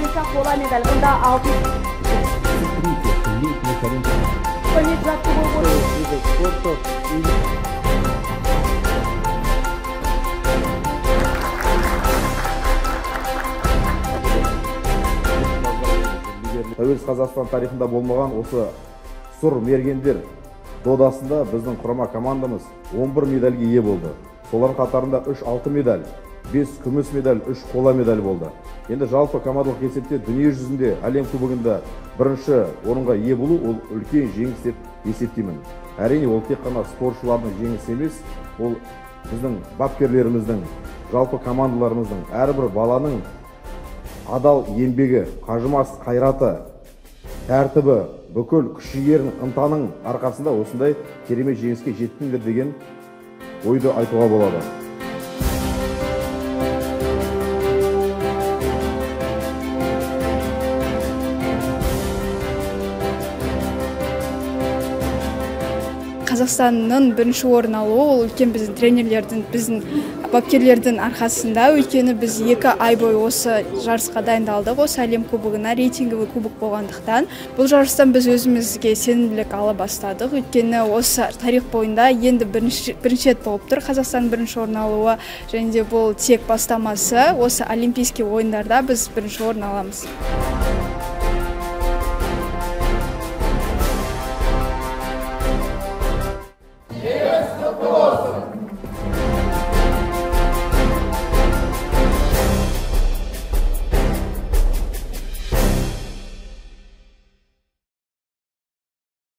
бойынша қола медаль. Бұнда алтын. Тәуелсіз Қазақстан тарихында болмаған осы сұр мергендер додасында біздің құрама командамыз 11 медальге ие болды. Солардың қатарында 3 алтын медаль, 5 күміс медаль, 3 қола медаль болды. Енді жалпы командалық есепте дүние жүзінде әлем кубогында бірінші орынға ие болу ол үлкен жеңіс деп есептеймін. Әрине, ол тек қана спортшылардың жеңісі емес, ол біздің бапкерлеріміздің, жалпы командаларымыздың, әрбір баланың адал еңбегі, қажымас қайраты, тәртібі, бүкіл күш-жігерінің, ынтаның арқасында осындай керемет жеңіске жеттіңдер деген ойды айтуға болады. Қазақстанның бірінші орын алуы ол үлкен біздің тренерлердің, біздің бапкерлердің арқасында. Өйткені біз 2 ай бойы осы жарысқа дайындалдық, осы әлем кубогына, рейтинговый кубок болғандықтан. Бұл жарыстан біз өзімізге сенімділік ала бастадық. Өйткені осы тарих бойында енді бірінші рет болып тұр Қазақстанның бірінші орын алуы, және де бұл тек бастамасы. Осы олимпийский ойындарда біз бірінші орын аламыз. Жеңіс құтты болсын!